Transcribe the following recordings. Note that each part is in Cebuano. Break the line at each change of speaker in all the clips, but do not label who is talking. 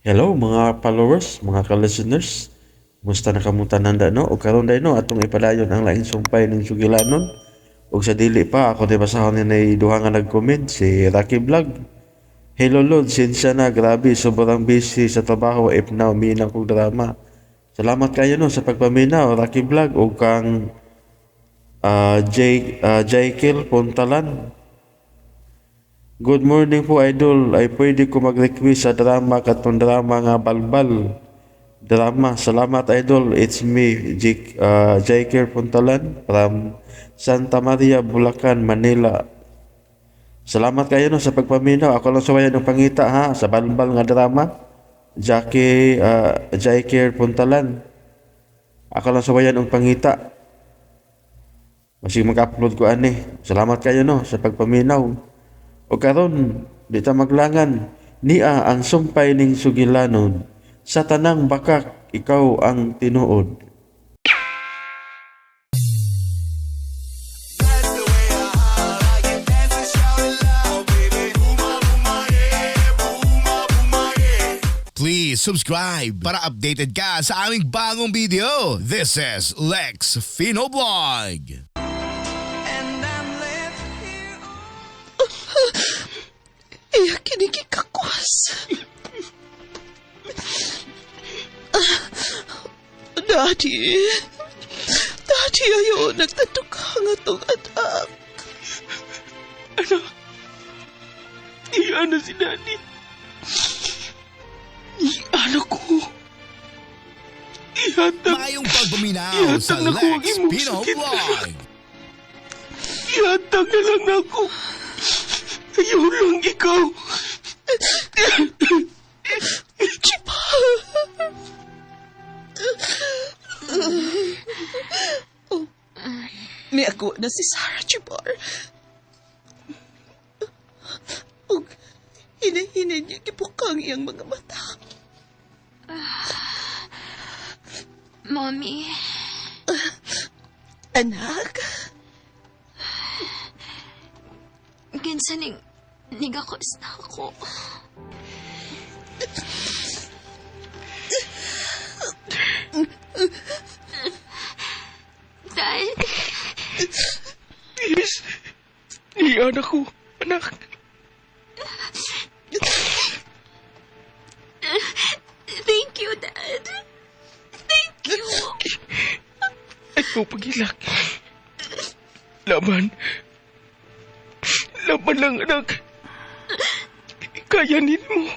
Hello mga followers, mga ka-listeners. Musta na kamong tanan da, no? O karon day no, atong ipadayon ang laing sumpay ng sugilanon. Ug sa dili pa ako di basahon ni duha nga nag-comment si Rocky Vlog. Hello Lord, sinsya na, grabe, sobrang busy sa trabaho if now minang kog drama. Salamat kayo no sa pagpaminaw, Rocky Vlog ug kang Jaikil Puntalan. Good morning po, idol. Ay pwede ko mag-request sa drama katong drama nga Balbal. Drama. Salamat, idol. It's me, Jaikil Puntalan from Santa Maria, Bulacan, Manila. Salamat kayo no sa pagpaminaw. Ako lang suwayan ng pangita ha sa Balbal nga drama. Jackie Jaikir Puntalan. Ako lang suwayan ng pangita. Masig mag-upload ko ani. Salamat kayo no sa pagpaminaw. O karon, di ta maglangan, nia ang sumpay ning sugilanon. Sa tanang bakak, ikaw ang tinuod.
Please subscribe para updated ka sa aming bagong video. This is Lex Fino Vlog.
Iya kinikikakwas. Daddy, Daddy, ayaw nagtatukang atong anak.
Anak, iyan na si Daddy. Iyan ko. Ihatag,
Mayong pagpaminaw sa
Ihatag na ko ang
Lex
imong
Pino
sakit.
Vlog.
Ihatag na lang ako. Ayaw lang ikaw.
Chipa! Oh, may ako na si Sarah Chibar. Ug hinahinay niya gipukang iyang mga mata.
Mommy,
Anak,
ginsaning nigakos na ako. Dad,
Yes. Iyan ako, anak.
Thank you, Dad. Thank you.
Ayaw pagilak. Laban. Laban lang, anak. Kayanin mo.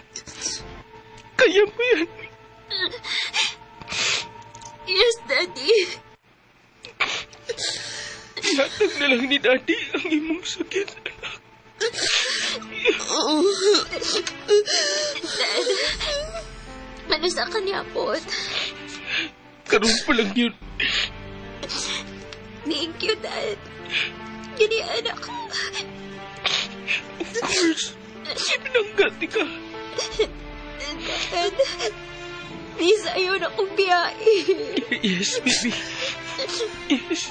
Kaya mo yan.
Yes, Daddy.
Ihatag na lang ni Daddy ang imong sakit, anak.
Dad, ano sa kanya po?
Karoon pa lang yun.
Thank you, Dad. Gini, anak.
Of course. Pinanggati ka.
Dad, please, ayaw na akong biyahe.
Yes, baby. Yes.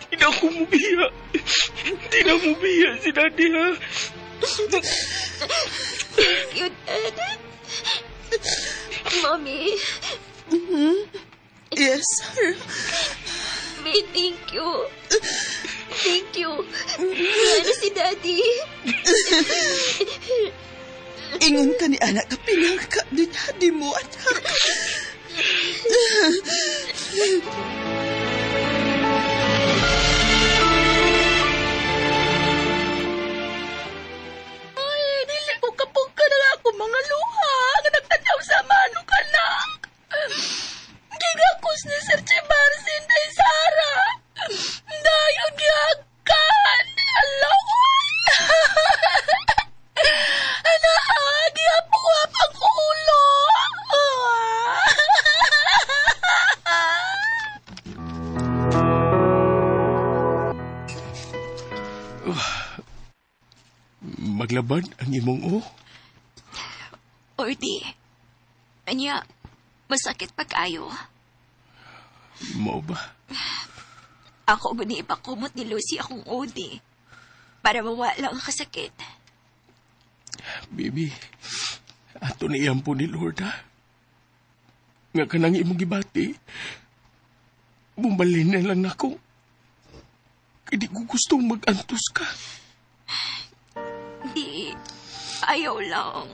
Hindi na ako mubiya. Hindi na mubiya si Daddy, ha?
Thank you, Dad. Mommy,
Yes, Sarah.
may thank you. Thank you. Ano si Daddy?
Ingon ka ni anak ka pinangka ni daddy mo, anak. Ay, dili ko kapag ka na ako mga luha nga nagtanaw sa mano ka na. Gigakos ni Sir Chibarsin day Sara. Dayon gihakan. Alawan. Ana, gihapuhap ang ulo.
Maglaban ang imong o.
Ordi, anya, masakit pa kayo.
Mao ba?
Ako guni ipakumot ni Lucy akong Odi para mawala ang kasakit.
Baby, Ato na iampo ni Lord, ha? Nga kanang imong gibati, bumalin na lang nako. Kay di ko gustong mag-antos ka.
Di, ayaw lang.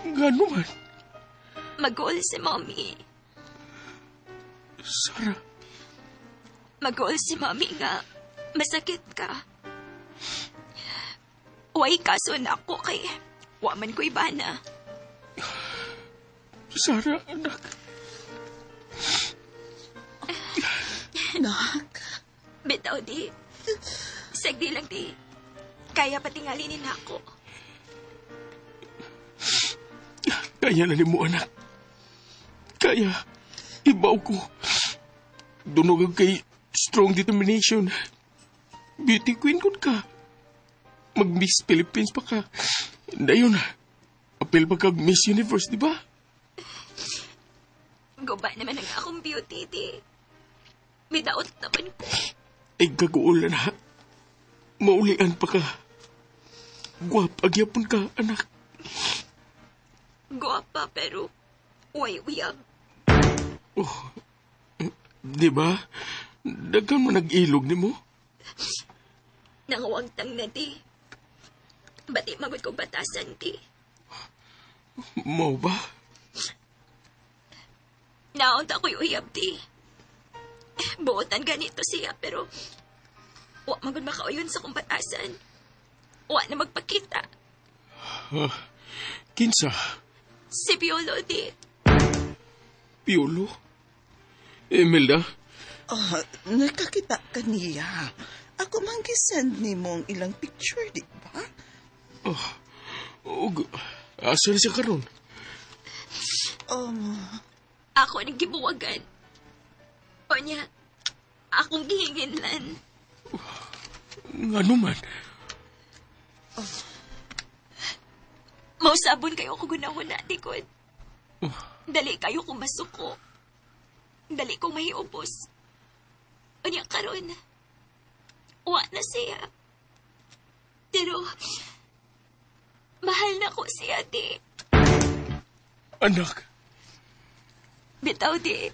Ngano man,
Mag-goal si Mommy.
Sarah.
Mag-goal si Mommy nga. Masakit ka. Way kaso na ako kay wa man ko'y bana.
Sarah, anak.
Nak,
Bitaw di. Sagdi lang di. Kaya patingalinin ako.
Kaya na nimo, anak. Kaya, ibaw ko. Dunog ang kay strong determination. Beauty queen kun ka. Mag-Miss Philippines pa ka. Dayon na. Apil pa kag Miss Universe, di ba?
Guba naman ang akong beauty, di. Midaot naman ko.
Ay gaguulan ha. Maulian pa ka. Guwap, agyapon ka, anak.
Guwapa pero way uyab.
Oh, di ba? Daghan mo nag-ilog ni mo.
Nangawagtang na di. Bati magod kong batasan di.
Mao ba?
Naunta ko'y uyab di. Buotan ganito siya pero wa magod makauyon sa kong batasan. Wa na magpakita.
Kinsa?
Si Piolo di.
Piolo? Imelda?
Oh, nakakita ka niya. Ako man gisend ni mo ang ilang picture, di ba?
Og, asa na siya karon?
Ako nang gibuwagan. O niya, akong gihinginlan.
Ngano man?
Mausabon kayo ko gunahon na, tikod. Dali kayo kung masuko. Dali kong mahiubos. O niya karon, wa na siya. Pero, mahal na ko siya, di.
Anak,
Bitaw, di.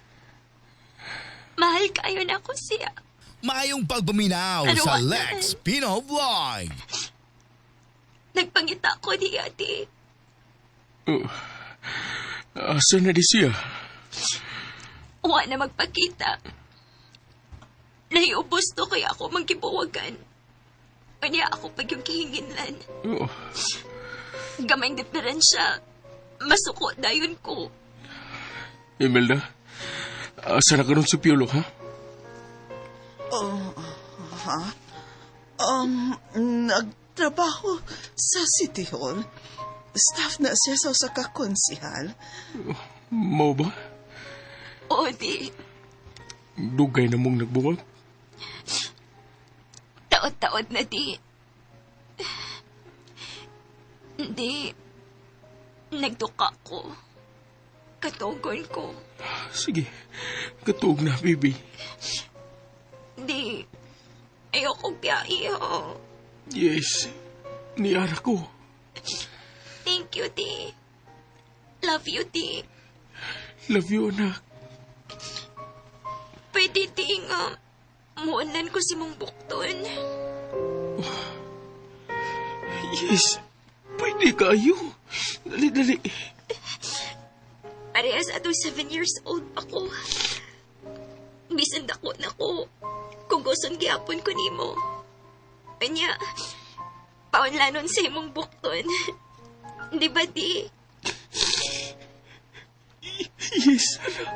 Mahal kayo na ko siya.
Maayong pagpaminaw
Ano
sa
wa-
Lex Pino Vlog.
Nagpangita ko niya, di.
Asa na di siya?
Wa na magpakita. Nahiubos to kaya ako manggibuwagan. O niya ako pag yung kihinginlan.
Oh,
Gamayng diferensya. Masuko dayon ko.
Imelda, asa na karon si Piolo, ha?
Oh, ha? Nagtrabaho sa City Hall. Staff na siya sa usa ka konsihal.
Mao ba?
Oo, di.
Dugay na mong nagbuwag?
Taod-taod na di. Hindi. Nagduka ko. Katugon ko.
Sige, katuog na, baby.
Di. Ayoko biyahe, oh.
Yes, niara ko.
Thank you, di. Love you, di.
Love you, anak.
Pwede, di nga. Muunlan ko si mong bukton.
Yes, pwede kayo. Dali, dali.
Parehas ato 7 years old ako. Bisan dako na ko. Kung gusto gihapon ko nimo. Anya, paunlanon sa imong bukton. Di ba di?
Yes, anak.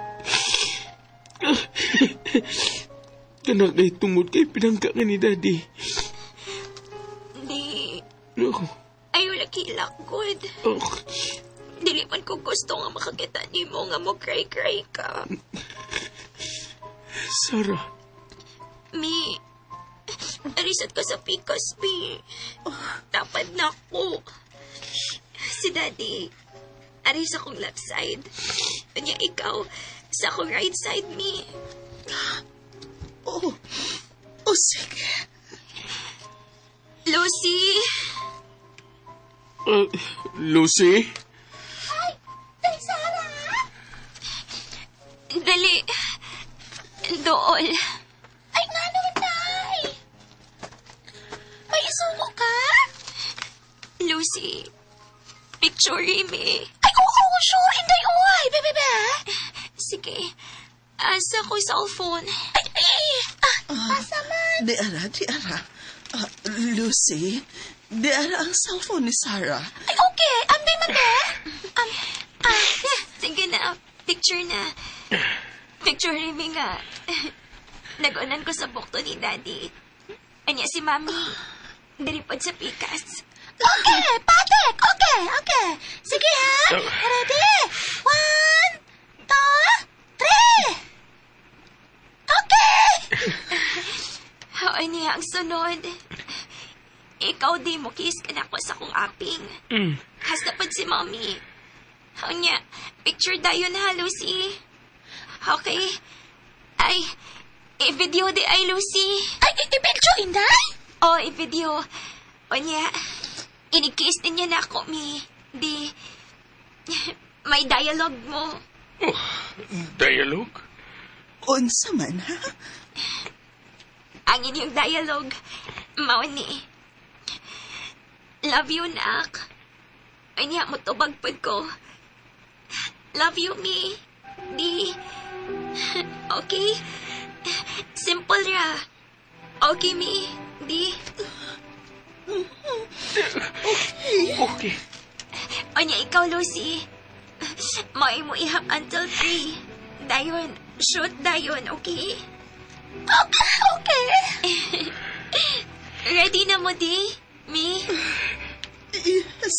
Kanak na tungod kay pinangka ka ni Daddy.
Di,
Oh,
ayaw nakilak good.
oh.
Dili man ko gusto nga makakita nimo nga mo cry-cry ka.
Sarah,
Mi, arisat ka sa pikas, Mi. Tapad na ako. Si Daddy, aris akong left side. Kanya ikaw, sa akong right side, Mi.
Oh, oh sige.
Lucy!
Lucy?
Dali. Dool.
Ay, ngano, Nay? May isugo ka?
Lucy, picture me.
Ay, oo, sure. Inday, oy. Bebe, be.
Sige. Asa ko cellphone.
Ay, ay, ay. Ah, asa man?
Di ara, di ara. Ah, Lucy, di ara ang cellphone ni Sarah.
Ay, okay. Ambi man, be.
Ah, sige na. Picture na. Picture me nga. Nag-unan ko sa bukto ni Daddy. Anya si Mami. Diripod sa pikas.
Okay, patek. Okay, okay. Sige, ha? Ready? 1, 2, 3. Okay.
Oo niya ang sunod. Ikaw di mo kiss ka na ako sa kong aping. Hasta pad si Mommy. Unya, picture dayon ha, Lucy. Okay. Ay, i-video di ay, Lucy.
Ay, i-picture, Inday?
Oh, i-video. Unya, inikiss din niya na ako, mi. Di, may dialogue mo.
Oh, dialogue?
Unsa man, ha?
Ang inyong dialogue, mao ni. Love you, nak. Unya, mutubag pud ko. Love you, me. Di. Okay? Simple ra. Okay, me. Di.
Okay.
Unya, ikaw, Lucy. Mao mo ihap until 3. Dayon. Shoot dayon, okay?
Okay, okay.
Ready na mo, di? Me?
Yes.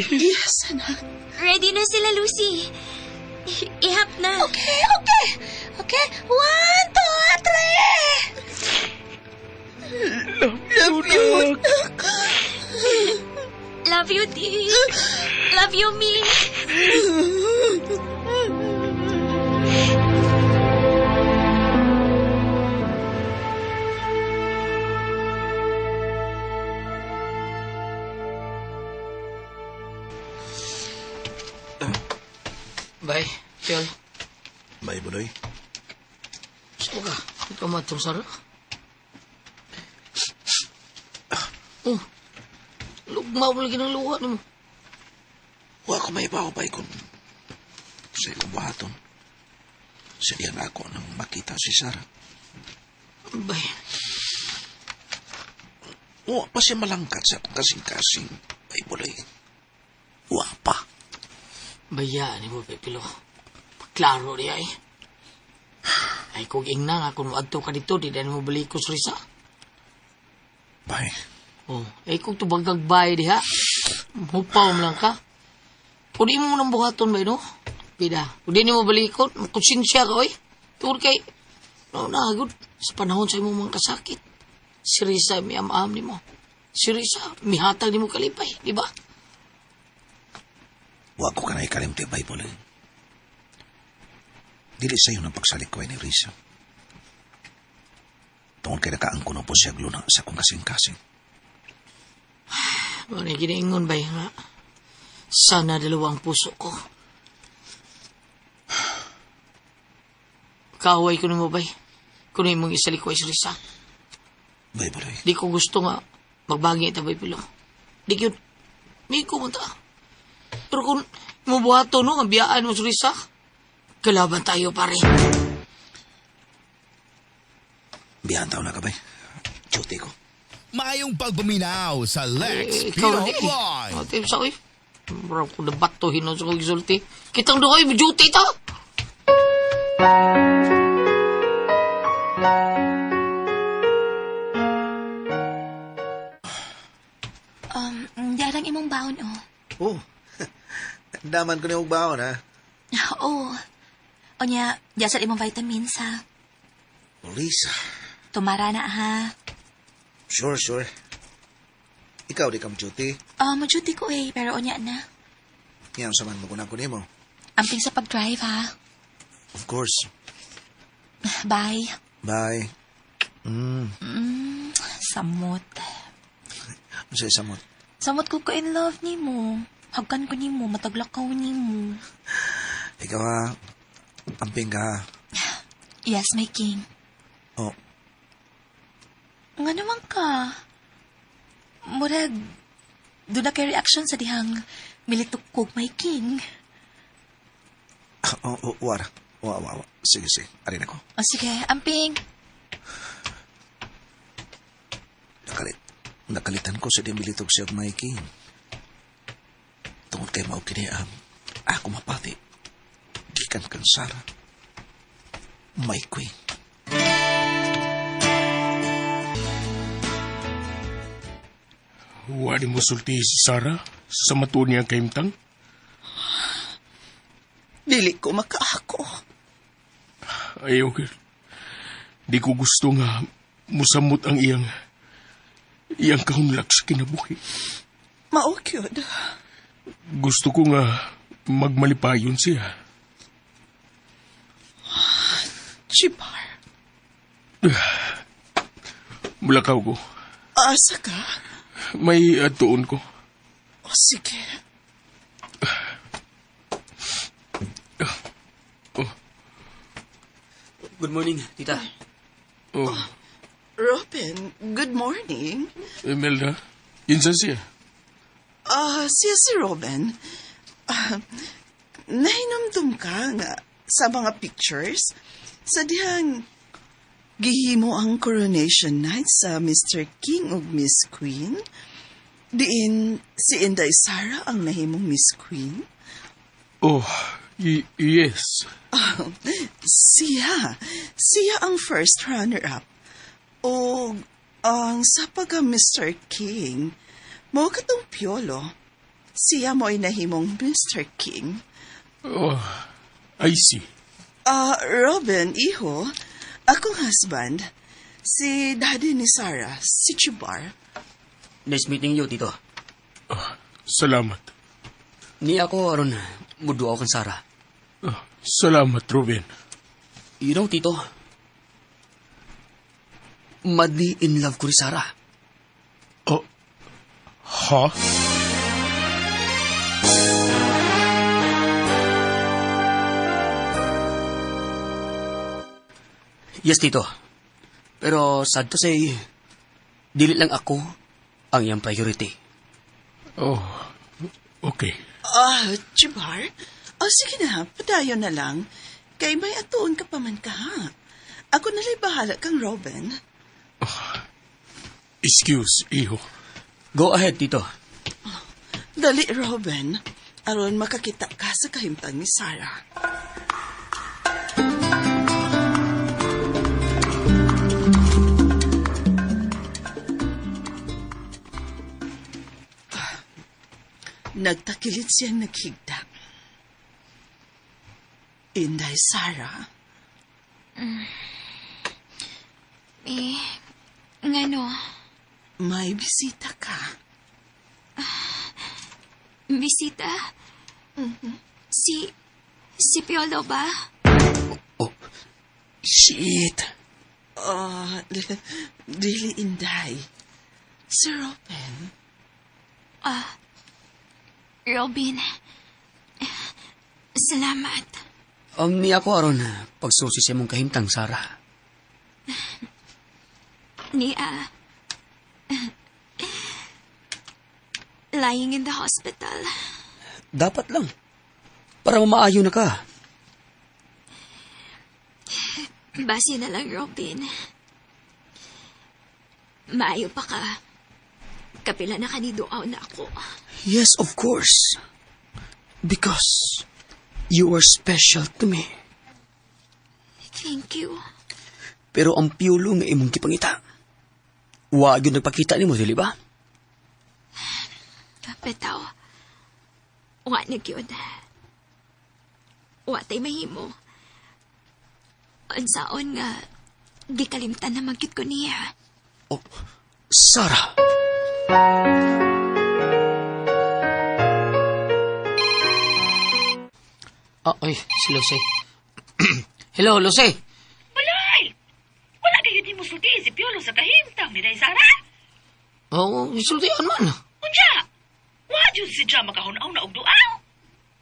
Yes, anak.
Ready na sila, Lucy. Ihap na.
Okay, okay. Okay, 1, 2, 3.
Love you, anak.
Love you, Di. Love you, me.
Bay, Tol.
Bay, Budoy.
Saan ka? Ikaw matong sara? Oh, lugmaw mo lagi ng luha nimo.
Wa ko may ibaw, bay, kung sa ikong buhaton. Sa diyan ako nang makita si Sarah.
Bay,
Wa pa siya malangkat sa akong kasing-kasing, bay, Budoy. Wa pa.
bayaan ni mo, Pepilo. Klaro niya eh. Ay, kung ingna nga, kung moadto ka dito, di na mo balik ko sa Risa.
Bay,
Oh, ay kung tubagag bay diha, hupaw mo lang ka. Kung di mo nang buhaton ba, no? Pida, kung di mo balikon, konsensya ka, oy. Tungod kay, no, na, good. Sa panahon sa imong mga kasakit, si Risa mi am ni mo. Si Risa, mihatag ni mo kalipay, di ba?
wa ko ka na ikalimti, bay, Budoy. Dili sa'yo ng pagsalikway ni Risa. Tungkol kay nakaangko na po siya gluna sa akong kasing-kasing.
Ano yung ginaingon ba nga? Sana dalawa ang puso ko. Kaaway ko nimo bay. Kuno imong isalikway si Risa.
Bay, Budoy.
Di ko gusto nga magbagi ita bay pilo. Di gyud may ko man ta. Pero kung mubuhato no, ang biyaan mo si Risa, kalaban tayo pare.
Biyahan taon na ka, bay. Duty ko.
Maayong pagpaminaw sa Lex
Eh, ikaw
Pino
rin eh.
Vlog.
Ate, sa oy. Murag ko nabato hinon sa kong isulti. Kitang duhay, duty ta!
Darang imong baon, oh.
Oh, daman ko ni og baon, ha?
Oo. Onya, jasal imong vitamins, ha.
Lisa.
Tumara na, ha.
Sure, sure. Ikaw di kam duty.
Ah, mo-duty ko eh, pero onya na.
Ngayong saman mo kunang kunin mo.
Amping sa pag-drive, ha.
Of course.
Bye.
Bye.
Samot.
Ano sa samot?
Samot ko ka in love ni mo. Hagkan ko ni mo, mataglakaw ni mo.
Ikaw ha,
Amping ka.
Yes, my king.
Oh,
Nga naman ka. Murag, doon na kay reaction sa dihang militok kog my king.
oh, oh, wara. Wa, wa, wa. Sige, sige. Arin ako.
O sige, amping.
Nakalit. Nakalitan ko sa dimilitog siya my king. Tungod kay mao kini ang ako mapati. Gikan kang Sarah. My queen.
Wa ni mo sulti si Sarah sa matuon niya kahimtang?
Dili ko makaako.
Ayaw, girl. Di ko gusto nga musamot ang iyang kahunlak sa kinabuhi.
Mao gyud.
Gusto ko nga magmalipayon siya.
Chibar.
Mulakaw ko.
Asa ka?
May atuon ko.
O sige.
Good morning, tita.
Oh,
Robin, good morning.
Imelda, kinsa siya?
Siya si Robin. Nahinumdum ka nga sa mga pictures sa dihang gihimo ang coronation night sa Mr. King ug Miss Queen. Diin si Inday Sara ang nahimong Miss Queen.
Oh, yes.
Siya. Siya ang first runner-up. O ang sa pagka Mr. King, mo katong Piolo. Siya mo'y nahimong Mr. King.
Oh, I see.
Robin, iho, akong husband, si daddy ni Sarah, si Chibar.
Nice meeting you, tito.
Salamat.
Ni ako aron muduaw kang Sarah.
Oh, salamat, Ruben.
You know, tito, madly in love ko ni Sarah.
Oh, ha?
Yes, tito. Pero sad to say, dili lang ako ang iyang priority.
Oh, okay.
Chibar? Oh, sige na, padayon na lang. Kay may atuon ka pa man ka, ha? Ako nala'y bahala kang Robin.
Excuse, iho.
Go ahead, tito.
Dali, Robin. Aron makakita ka sa kahimtang ni Sarah. Nagtakilit siyang naghigda. Inday, Sarah.
Eh, ngano?
May bisita ka.
Bisita? Si Piolo ba?
Oh, shit.
Oh, dili, Inday. Si Robin.
Robin. Salamat.
Ni ako aron pagsusi sa imong kahimtang, Sarah.
Nia. Lying in the hospital.
Dapat lang. Para mamaayo na ka.
Base na lang, Robin. Maayo pa ka. Kapila na ka ni Duaw na ako.
Yes, of course. Because you are special to me.
Thank you.
Pero ang piyulo nga imong gipangita. Wa gyud nagpakita nimo, dili ba?
Bitaw. Wa na gyud. Wa tay mahimo. Unsaon nga gikalimtan na magyud ko niya.
Oh, Sarah. Ah, ay, si Lucy. Hello, Lucy.
Balay! Wala kayo di mo sulti si Piolo sa kahimtang ni Day Sara?
Oo, oh, sultian man.
Unya! Wa jud siya makahunaw na og duaw.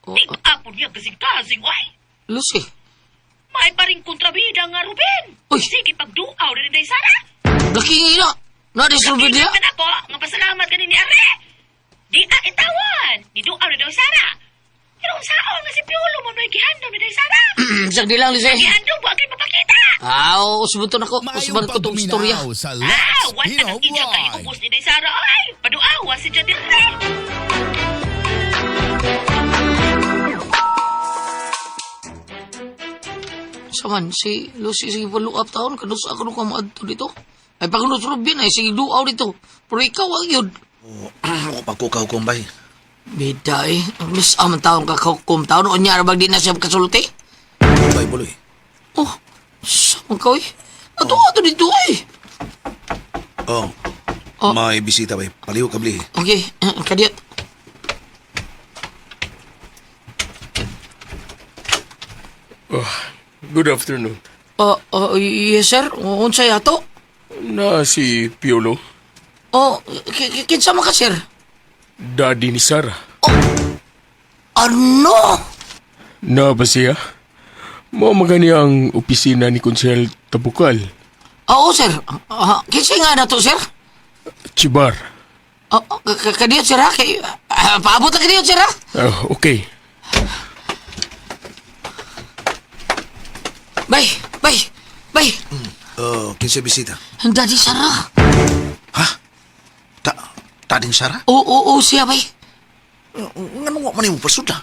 Oh,
Tig-apon niya kasing-kasing, oy!
Lucy,
May paring kontrabida nga Ruben.
Uy.
Sige pagduaw rin day Sara.
Laki nga ina. Na-disturb niya.
Kan ako nga pasalamat kanin ni Are. Di ta itawan. Ni duaw ni daw Sara. Pero unsaon nga si Piolo mo noy gihandom ni day Sara.
Sagdi lang, Lucy.
Gihandom wa kay mapakita.
Ah, usbon to nako.
Maayong
Usbon ko tong istorya.
pagpaminaw sa
Ah,
Lex
wa
Pino
na nang kay
Vlog.
ubos ni day Sara. Ay, paduawa si Jadire.
Saman, si Lucy sige follow up taon. Kanus ako nung kamaadto dito. Ay, pag nus Robin ay sige duaw dito. Pero ikaw ang yun.
Ako pagkukahukom bay.
Bida eh. Miss aman taon kakahukom taon. O niya bag di na siya kasulti.
Bay buloy.
Oh, saman ka eh. Ato, ato dito eh.
Oh.
Oh.
May bisita bay. Paliw kabli.
Okay, kadiyot.
Good afternoon.
Oh, yes sir. Unsay ato?
Na si Piolo,
Oh, kinsa man ka sir?
daddy ni Sarah.
Ano?
Na ba siya? Mao magani ang opisina ni Konsehal Tabukal,
Oo sir. Kinsa nga na to sir?
Chibar.
Oh, kadiyot sir ha? Kay, paabot na kadiyot sir ha?
Ah, okay.
Bay, bay, bay.
Oh, kinsa bisita?
Ang daddy Sarah.
Ha? Ta tading Sara?
Oo, oo, oo, siya bay.
Nganong wa man nimo pasudla?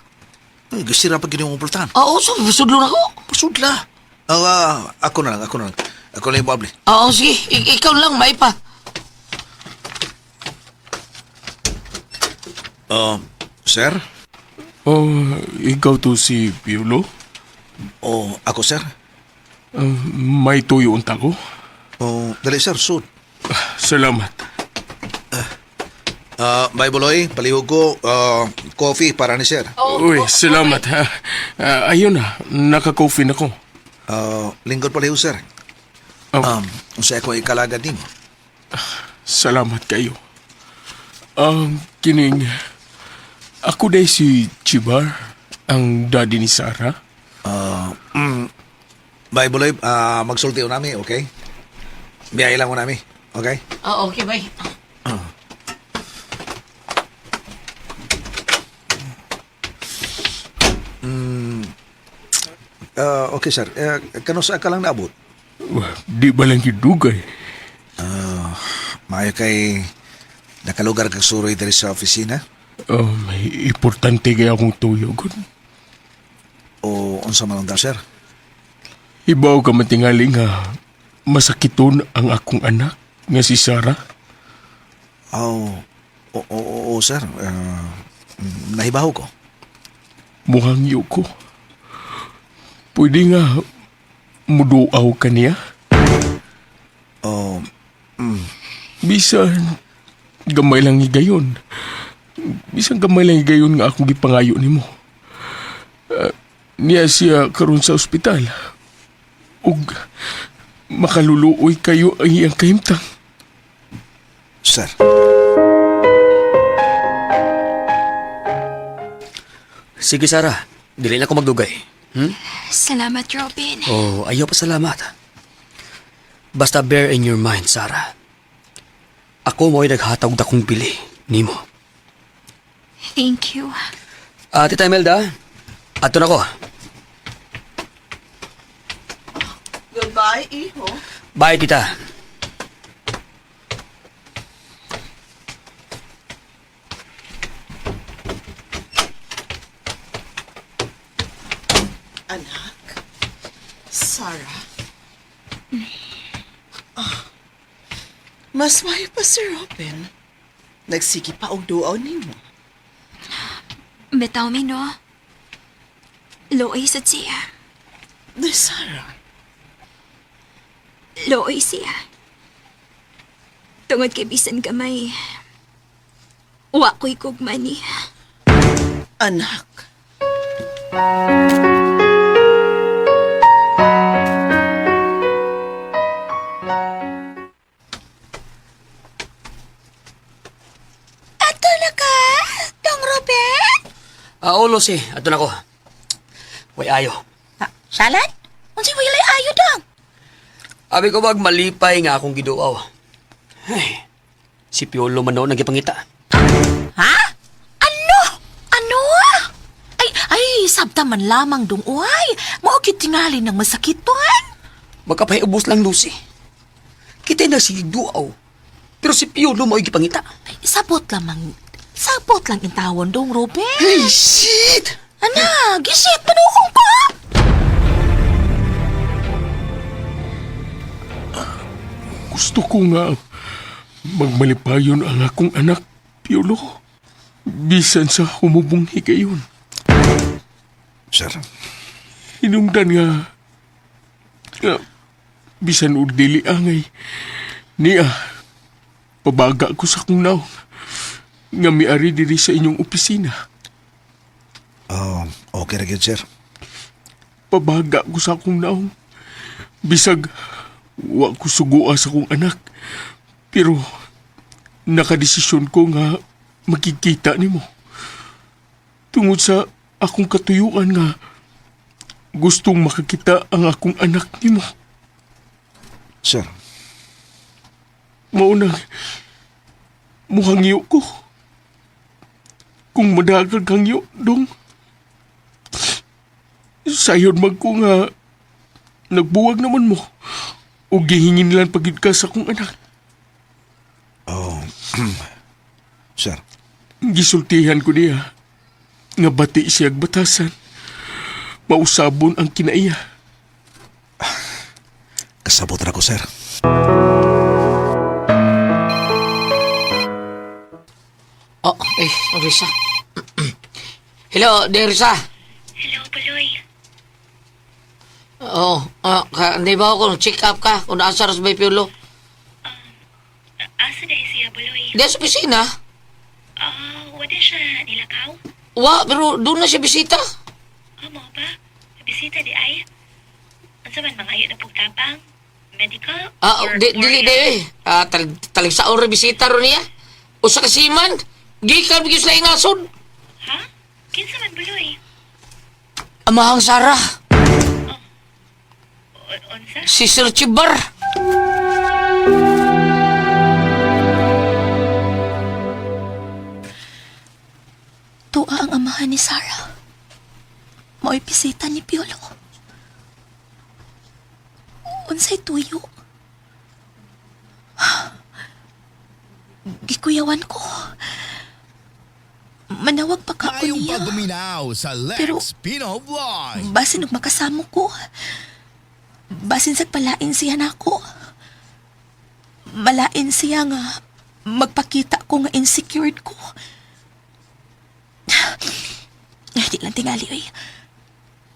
Ay, Gisira pa gini mo pultahan.
Oo, so, sudlo na ko.
Pasudla. Ah, ako na lang, ako na lang. Ako na yung buable.
Oo, sige. Ikaw lang, may pa.
Oh, sir?
Oh, ikaw to si Piolo?
Oh, ako sir?
Ah, may tuyo unta ko?
Oh, dali sir, sud.
Salamat.
Ah, bay buloy, palihog ko coffee para ni sir.
Uy, salamat ha. Ah, ayun na, naka-coffee na ko.
Ah, lingkod palihog sir.
Oh.
Unsa ako ikalagad nimo?
Salamat kayo. Kining, ako day si Chibar, ang daddy ni Sarah.
Bay buloy, magsulti nami, okay? Biyahe lang mo nami, okay?
Oo, okay, bay.
Ah, okay sir, kanusa ka lang naabot?
Wah, di ba lang gidugay?
Maayo kay nakalugar kag suroy diri sa opisina
Importante kaya akong tuyo, gud.
o unsa man ang da, sir?
Ibaw ka man tingali nga masakiton ang akong anak nga si Sarah.
Oh, oo, oo, oo, sir. Nahibaw ko.
Muhangyo ko. Pwede nga muduaw ka niya.
Oh,
Bisan gamay lang higayon. Bisan gamay lang higayon nga akong gipangayo nimo. Niya siya karon sa ospital. Ug makaluluoy kayo ang iyang kahimtang.
sir.
Sige, Sarah. Dili na ako magdugay. Hmm?
Salamat, Robin.
Oh, ayaw pa salamat. Basta bear in your mind, Sarah. Ako mo'y naghatag dakong bili nimo.
Thank you.
Ah, Tita Imelda, ato na ko.
Goodbye, iho.
Bye, tita.
Anak, Sarah. Ah, mas mayo pa si Robin. Nagsige pa og duaw nimo.
Bitaw mi, no? Looy sad siya.
Day, Sarah.
Looy siya. Tungod kay bisan gamay, wa ko'y gugma niya.
Anak.
Ato na ka, Dong Robert?
Ah, oh, Lucy, ato na ko. Way ayo.
Salad? Unsay walay ayo dang?
Abi ko bag malipay nga akong giduaw. Ay, si Piolo man noon ang gipangita.
Ha? Ano? Ano? Ay, ay, sabta man lamang dong uay. Mao gyud tingali ng masakiton.
Magkapahiubos lang, Lucy. Kita na si duaw. Pero si Piolo mo gipangita.
Ay, sabot lamang. Sabot lang intawon dong, Ruben.
Hey, shit!
Ana, gisit panuong ko.
Gusto ko nga magmalipayon ang akong anak, Piolo. Bisan sa humubong higayon.
Sir,
Hinungdan nga, nga bisan og dili angay niya pabaga ko sa akong naong nga miari diri sa inyong opisina.
oh, okay ra gyud, sir.
Pabaga ko sa akong naong. Bisag wa ko sugua sa akong anak. Pero nakadesisyon ko nga makikita nimo. Tungod sa akong katuyuan nga gustong makakita ang akong anak nimo.
Sir,
Mao na muhangyo ko. Kung madagag hangyo, dong. Sayon man ko nga nagbuwag naman mo. O gihingin lang pagid ka sa akong anak.
oh, sir,
Gisultihan ko niya nga bati siya'g batasan. Mausabon ang kinaiya.
kasabot ra ko, sir.
Oh, eh, Risa. Hello, dear Risa.
Hello, Buloy.
Oo, oh, ka, hindi ba ako check up ka kung naasa ras ba Piolo?
Asa na siya, Buloy?
Diyan sa opisina.
Ah, wala siya nilakaw?
Wa, pero doon na siya bisita.
Ah, mo ba? Bisita di ay? Unsa man mga ayo na pugtabang? Medical?
Ah,
Or-
di,
or
dili di eh. Ah, talig sa ora bisita ron niya. Usa ka siman. Gikan bigyan sila ingasod.
Ha? Kinsa man, Buloy?
Amahang Sara,
Unsa?
si Sir Chibar.
Tuwa ang amahan ni Sarah. Mao'y bisita ni Piolo. Unsay tuyo? Gikuyawan ko. Manawag pa ka ko
Tayong
niya.
pagbuminaw sa Lex
Pero-
Pino Vlog.
Basin og makasamo ko. Basin sa palain siya nako. Malain siya nga magpakita ko nga insecure ko. Ay, di lang tingali, oy.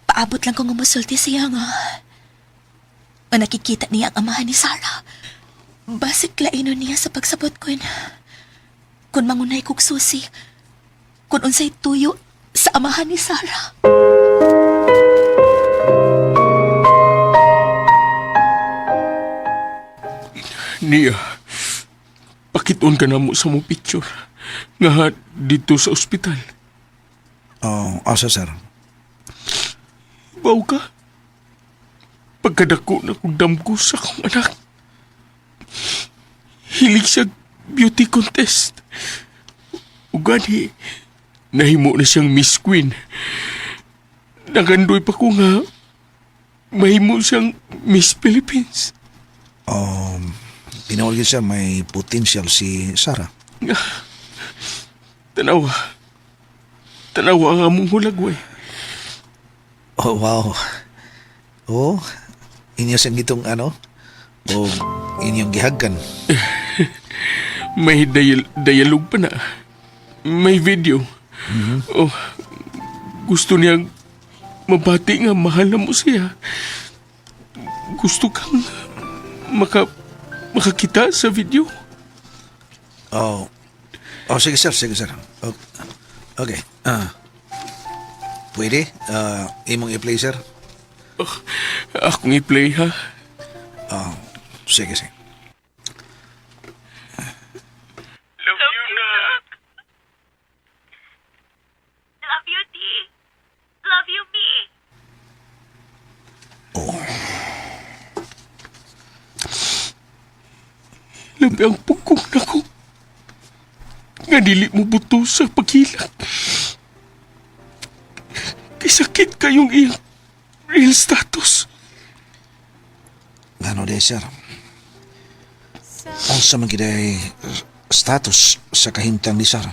Paabot lang ko nga musulti siya nga. Nga nakikita niya ang amahan ni Sarah. Basig lainon niya sa pagsabot ko. Kung mangunay kog susi, kung unsay tuyo sa amahan ni Sarah.
Niya, pakiton ka na mo sa mo picture nga dito sa ospital.
Oh, asa, sir?
Baw ka. Pagkadako na kong damgo sa akong anak. Hilig siya beauty contest. Ugani, nahimo na siyang Miss Queen. Nagandoy pa ko nga, mahimo siyang Miss Philippines.
Tinuod gyud sir, may potential si Sarah.
Tanawa. Tanawa ang among hulagway.
Oh, wow. Oh, inyo siyang itong ano? O inyong gihagkan.
May dialogue pa na. May video. Oh, gusto niyang mabati nga mahal na mo siya. Gusto kang makakita sa video.
Oh. Oh, sige sir, sige sir. Okay. Ah. Pwede? Ah, imong i-play sir?
Oh, akong i-play ha.
Oh, sige, sige.
Love you, nak.
Love you, Di. Love you, me.
Oh.
Labi ang pugkong nako. Nga dili mo buto sa paghilak. Kay sakit kayong iyang real status.
Ngano di, sir? Unsa man gid ay status sa kahimtang ni Sarah?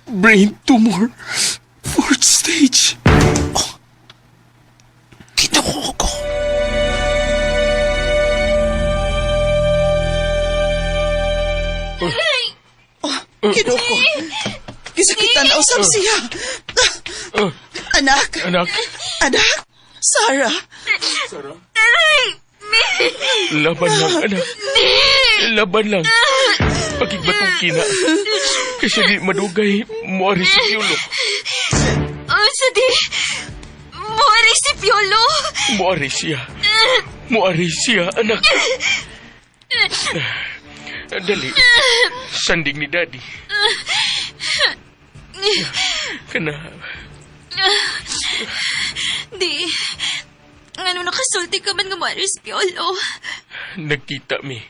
Brain tumor. Fourth stage.
Oh, Ginoo ko.
Ginoo ko. Gisakitan na usab siya. Anak,
Anak,
anak, Sarah.
Sarah. Laban lang, anak. Laban lang. Pagigbatong kina. Kasi di madugay, muari si Piolo.
Unsa di? Muari si Piolo.
Muari siya. Muari siya, anak. Dali. Sanding ni Daddy. Kana,
Di. Ngano nakasulti ka man nga muari si Piolo?
Nagkita mi.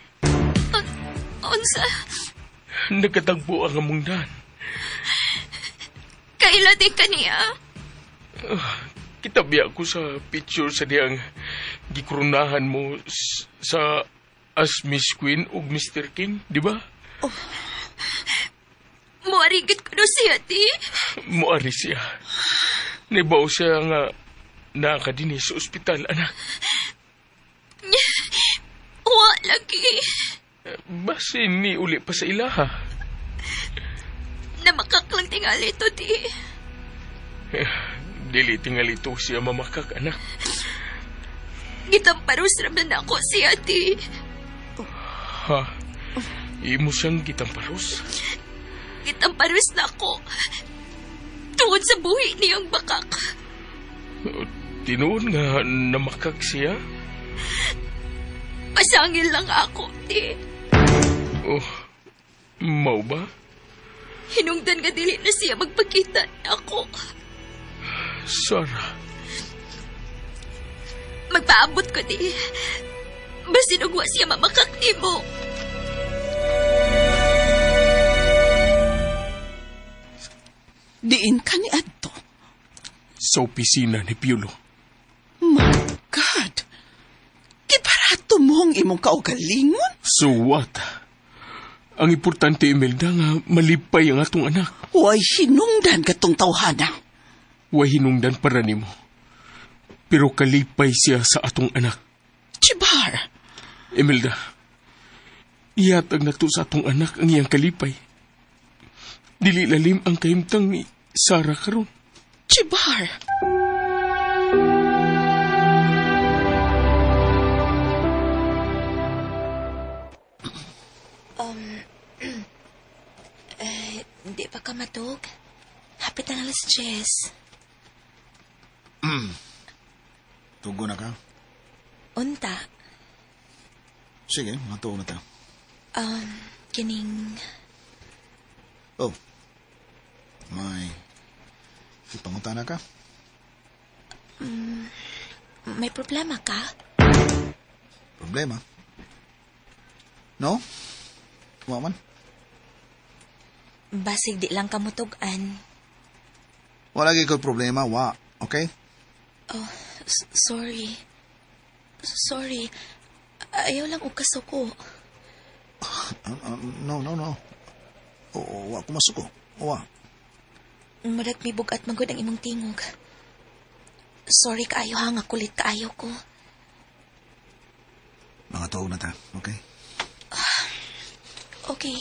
Unsa?
Nagkatagbo ang among dan.
Kaila di kaniya?
Kitabi ako sa picture sa diyang gikrunahan mo sa as Miss Queen ug Mr. King, di ba?
Muarigit ko no siya, di.
Muari siya. Nibaw siya nga naa ka dinhi sa ospital, anak.
Wa lagi.
Basin ni uli pa sa ilaha.
Namakak lang tingali to, di.
Dili tingali to siya mamakak, anak.
Gitamparos raman ako siya, di.
Ha? Imo siyang gitamparos?
Gitamparos na ako. Tungod sa buhi niyang bakak.
Tinuod nga namakak siya?
Pasangil lang ako, di.
Oh, mau ba?
Hinungdan nga dili na siya magpakita ako.
Sarah.
Magpaabot ko, di. Basin og wa siya mamakak nimo.
Diin ka ni adto.
Sa opisina ni Piolo.
My God! Gibarato mo ang imong kaugalingon?
So what? Ang importante, Imelda, nga malipay ang atong anak.
Way hinungdan katong tawhana.
Way hinungdan para nimo. Pero kalipay siya sa atong anak.
Chibar!
Imelda, ihatag na to sa atong anak ang iyang kalipay. Dili lalim ang kahimtang ni Sarah karon.
Chibar!
Di pa ka matug? Hapit ang 10:00.
Tugo na ka?
Unta.
Sige, matuog na ta.
Kining...
Oh. May ipangutana ka?
May problema ka?
Problema? No? Wa man?
Basig di lang ka mutugan.
Wala gyud ko'y problema, wa. Okay?
Oh, sorry. Sorry. Ayaw lang og kasuko.
No, no, no. Oo, wa ko masuko. Wa.
Murag may bugat man gud ang imong tingog. Sorry kaayo ha, nga kulit kaayo ko.
Mga tuog na ta, okay?
Okay.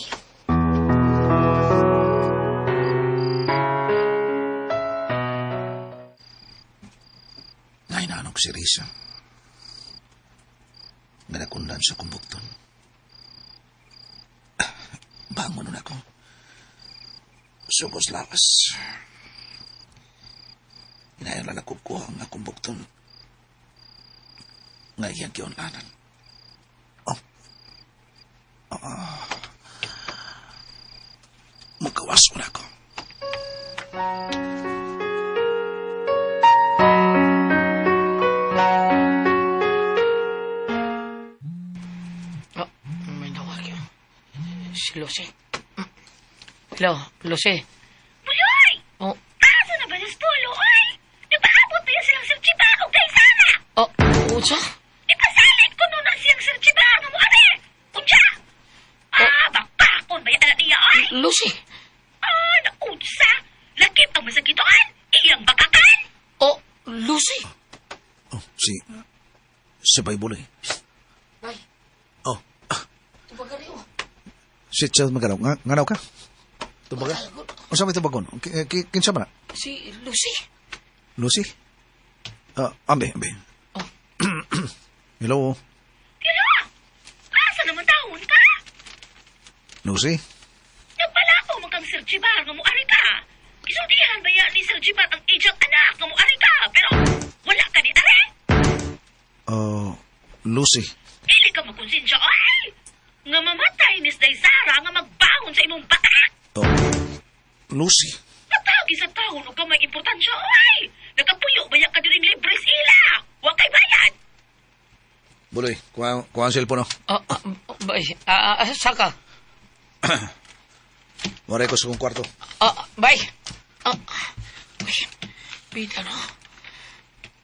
Nahinanok si Risa. Nga nakundan sa kumbukton. Bangon nun ako. Sugos lawas. Inayon lalakop ko ang akong bukton. Nga iyang giunlanan. Oh. Ah. Mukawas mo na ako.
Si Lucy. Hello, Lucy.
Buloy!
Oh,
Asa na ba si Polo, oy? Nagpaabot pa yan silang Sir Chiba o kay Sara!
oh, unsa?
Ipasalit ko nun ang siyang Sir Chiba nga mo are! Unsa? Ah, bakbakon ba yan anak niya, oy?
Lucy.
Ah, naunsa? Lakip ang masakitoan! Iyang bakakan!
Oh, Lucy.
Oh, si... Si Bay Buloy.
Bay,
Oh,
tubagan niyo.
si Chad Magalaw. Nga, nganaw ka? Tubaga? Unsa may tubagon? Kinsa man na?
Si Lucy.
Lucy? Ah, ambe, ambe.
Oh.
Hello,
Tira! Asa naman taon ka?
Lucy?
Nagpalapo mo kang Sir Chibar nga muari ka. Isultihan ba yan ni Sir Chibar ang iyang anak nga muari ka? Pero wala ka ni are.
Oh, Lucy.
Dili ka makonsensya, ay! Nga mamatay ni Day Sara nga magbangon sa imong batak.
Oh, Lucy.
Natagi sa taon o ka may importansya, ay! Nakapuyo ba yan ka diring libre sa ila? Wa kay bayad.
Buloy, kuha, kuha ang cellphone, oh.
Ah, ah, bay, ah, ah, saka.
Waray ko sa kong kwarto.
Ah, bay. Ah, uy, bida no.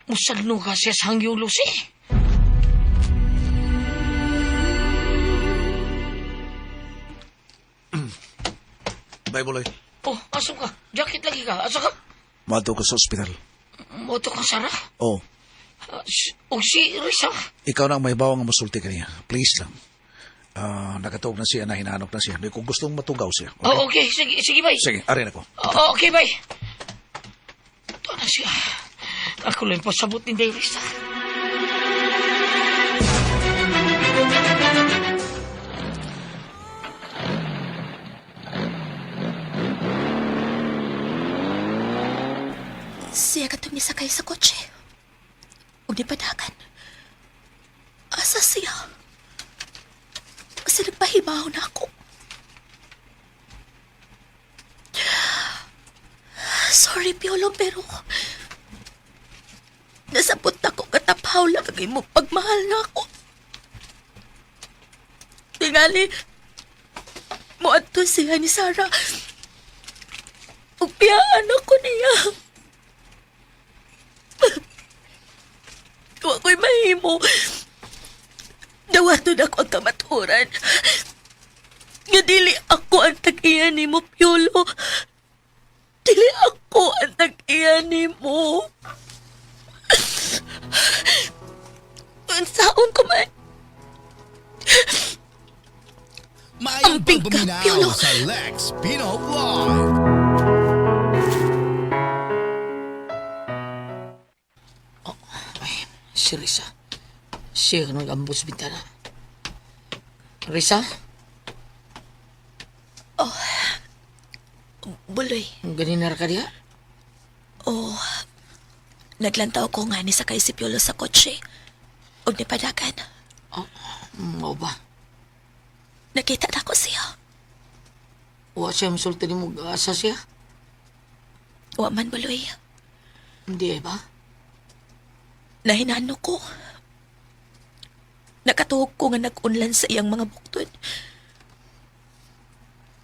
Musadno ka siya sa hangyo, Lucy.
Bay, Buloy.
Oh, aso ka? Jacket lagi ka. Asa ka?
Maadto ko sa ospital.
Moto ka, Sara.
Oh,
Ah, O si Risa.
ikaw na ang may bawang musulti kaniya. Please lang. Ah, nakatuog na siya, nahinanok na siya. Kung gustong matugaw siya. Okay?
Oh, okay. Sige, sige, bay.
Sige, arin ako.
Oh, okay, bay. Ito na siya. Ako lang pasabot ni Day Risa.
Siya katong nisakay sa kotse. Ug nipadagan. Asa siya? Kasi nagpahibaw na ako. Sorry, Piolo, pero... Nasabot ako katapaw lang ang imong pagmahal na ako. Tingali, muadto siya ni Sarah. Ug piyaan ako niya. Wa ko'y mahimo. Dawaton ako ang kamaturan. Nga dili ako ang tag-iya nimo, Piolo. Dili ako ang tag-iya nimo. Unsaon ko man.
Maayong
Ambing ka,
pagpaminaw
Piolo.
sa Lex Pino Vlog.
Ay, si Risa. Siya ka nag-ambos bintana. Risa,
Buloy.
ganin ka diha?
Oh, naglantaw ko nga ni sakay si Piolo sa kotse. Ug nipadagan.
Oh, mao ba?
Nakita na ko siya.
Wa siya musulti nimo asa siya?
Wa man, Buloy.
Hindi eh ba?
Nahinano ko. Nakatuhog ko nga nag-unlan sa iyang mga buktod.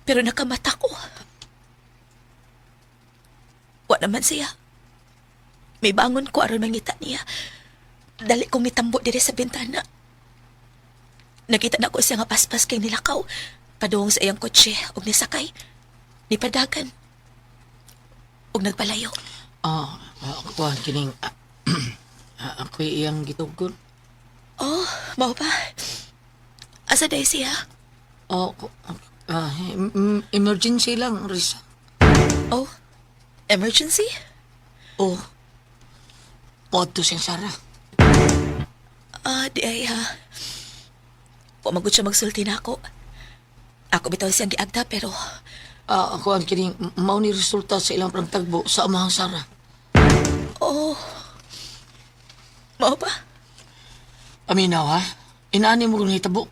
Pero nakamata ko. Wa naman siya. May bangon ko aron mangita niya. Dali kong nitambo diri sa bintana. Nakita na ko siya nga paspas kay nilakaw. Padung sa iyang kotse ug nisakay. Nipadagan. Ug nagpalayo.
Ah, ah, kuan kining ah, ah, ako'y iyang gituggon.
Oh, mao ba? Asa day siya?
Oh, ah, emergency lang, Risa.
Oh, emergency?
Oh. Podto siyang Sara.
Ah, di ay ha. Wa magud siya magsulti na ako. Ako bitaw siyang giagda pero
Ah, kuan kining mao ni resulta sa ilang pagtagbo sa amahang Sara.
oh. Mao ba?
Aminaw ha. Inaani mo kung hitabo.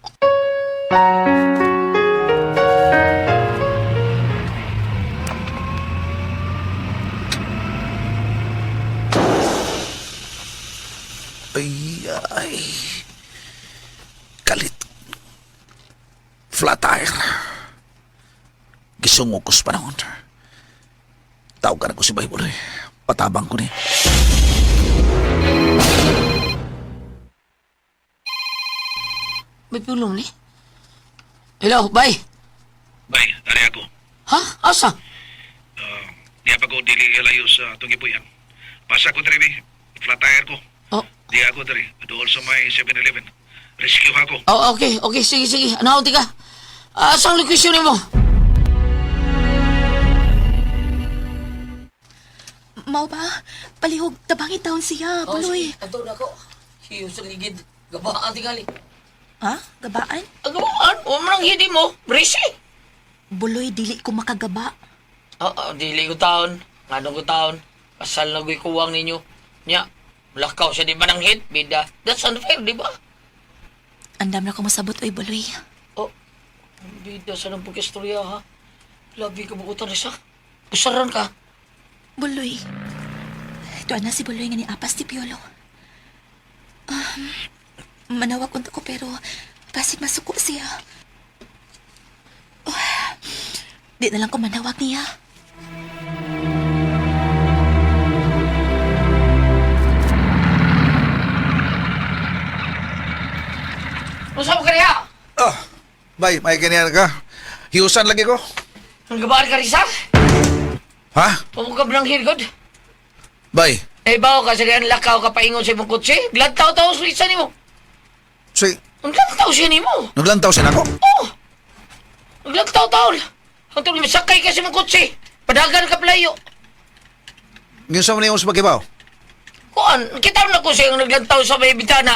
Ay, ay. Kalit. Flat tire. Sungog ko sa panahon. Tawagan ko si Bible eh. Patabang ko ni.
May pulong ni. Hello, bay.
Bay, ari ako.
Ha? Asa?
Di pa ko dili layo sa Tungibuyan. Pasa ko diri, flat tire ko.
Oh.
Di ako diri, dool sa may 7-Eleven. Rescue ako.
Oh, okay, okay. Sige, sige. Ano, ka? Asa ang location nimo?
Mao ba? Palihog, tabangin taon siya, Buloy.
Ato na ko. Hiyo sa ligid. Gabaan tingali.
Ha? Gabaan?
Ang gabaan? Huwag mo nang hindi mo. Brisi.
Buloy, dili ko makagaba.
Oo, dili ko taon. Ngano ko taon. Pasal na ko'y kuwang ninyo. Nya, lakaw siya di ba ng hit? Bida. That's unfair, di ba?
Andam na ko masabot, oy, Buloy.
Oh, bida sa nang pagkistorya, ha? Labi ka bukutan rin siya. Usaran ka.
Buloy. Tuan na si Buloy nga ni Apas ti Piolo. Manawag unta ko pero basig masuko siya. Oh, di na lang ko manawag niya.
Usa mo kaniya?
Ah, bay, may ganyan ka. Hiusan lagi ko.
Ang gabaan ka, Risa?
Ha?
Huwag ka ng hirgod.
Bay,
Eh, bawo ka sa ganyan lakaw ka paingon sa imong kotse. Glantaw-taw sa isa nimo.
si,
Ang glantaw siya nimo.
naglantaw siya nako.
Oh! Ang glantaw-taw. Ang tulong, sakay ka sa imong kotse. Padagan ka palayo.
Ngayon sa mga sa pagkibaw.
Kuan, kita na ko siya ang naglantaw sa may bitana.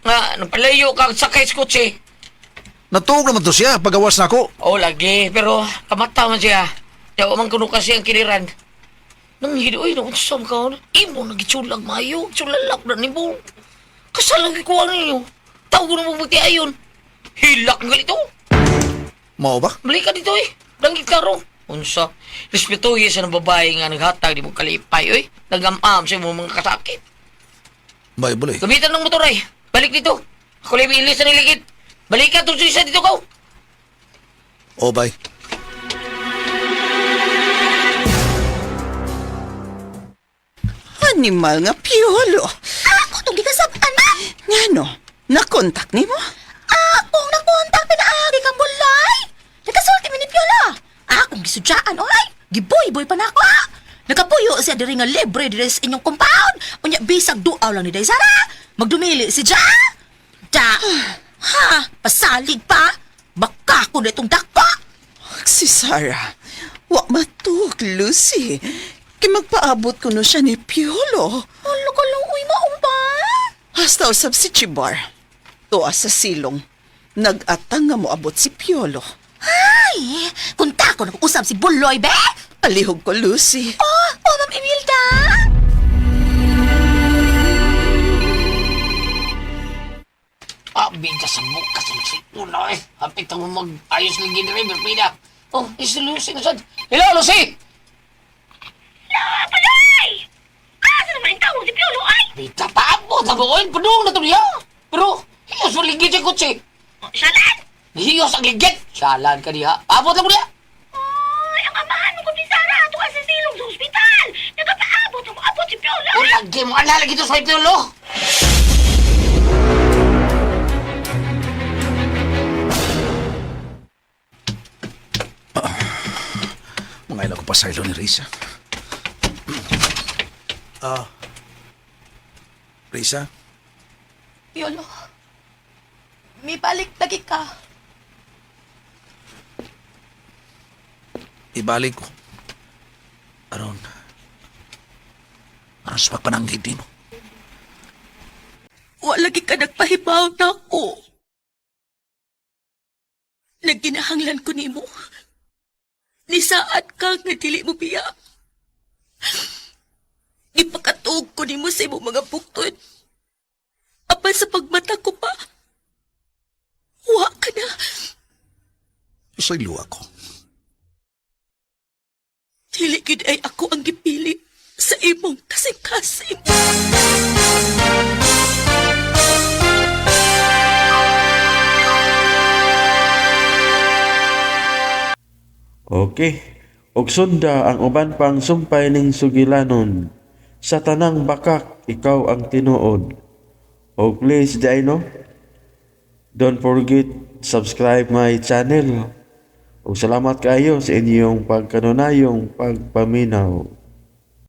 Nga, nagpalayo ka sakay sa kotse.
Natuog naman to siya pagawas nako.
Oh, lagi. Pero, kamata man siya. Yaw, man kuno kasi ang kiliran. Nang hidi, uy, naku, sa ka. Imo, nagitsulag mayo. Tsulalak na ni mo. Kasalang ikuha ninyo. Tawag ko na mabuti ayon. Hilak ng galito.
Mao ba?
Balik ka dito eh. Langit klaro. Unsa, respetuhin sa ng babae nga naghatag, di mo kalipay, oy. Nagam-am sa imong mga kasakit.
Bay, buloy.
Gamitan ng motor ay. Balik dito. Ako lang ilis na niligid. Balik ka, itong isa dito ko.
Oh, bay.
Animal nga Piolo.
Ako itong gikasab-an, ma!
Ngano? Nakontak nimo?
Akong nakontak pinaagi kang bulay! Nakasulti mi ni Piola! Akong gisudyaan, oy! Giboy-boy pa na ako, ah! Nakapuyo siya diri nga libre diri sa inyong compound! Unya, bisag duaw lang ni Day Sara! Magdumili si Ja! Da! Ha? Pasalig pa? Baka ko na itong dakpa!
Si Sarah, wa matuk, Lucy. Kay magpaabot ko no siya ni Piolo.
Ano ka lang, uy, maong ba?
Hasta usab si Chibar. Tuwa sa silong. Nag-atang nga moabot si Piolo.
Ay, kunta ko nag-usap si Buloy, be!
Palihog ko, Lucy.
Oh, oh, Ma'am Imelda!
Ah, bida sa bukas ang sipuna eh. Hapit ang mag-ayos lagi ni River, bida. Oh, is Lucy na sad. Hello, Lucy!
Buloy! Asa naman ang tawag si Piolo ay?
Bida, paabot na ba? Oy, padung na to niya. Pero, hiyos ang ligid sa kotse.
Oh, Salan!
Hiyos ang ligid. Salan ka diha. Paabot na mo niya.
Ay, ang amahan mo ko ni Sarah ato ka sa silong sa ospital. Nagapaabot ang abot si Piolo.
Oh, lagi mo. Ano lagi to sa Piolo?
Mga ilan ko pa sa ilo ni Risa. Ah. Risa?
Piolo, may balik lagi ka.
Ibalik ko. Aron. Aron sa pagpananggid mo.
Wala lagi ka nagpahibaw na ako. Nagginahanglan ko nimo. Nisaad ka nga dili mo biya. Gipakatuog ko nimo sa imong mga buktod. Apan sa pagmata ko pa, wa ka na.
Sa ilo ako.
Dili gid ay ako ang gipili sa imong kasing-kasing.
Okay. Og sunda ang uban pang sumpay ning sugilanon. Sa tanang bakak, ikaw ang tinuod. Og please, di no? Don't forget subscribe my channel. Og salamat kaayo sa inyong pagkanunayong pagpaminaw.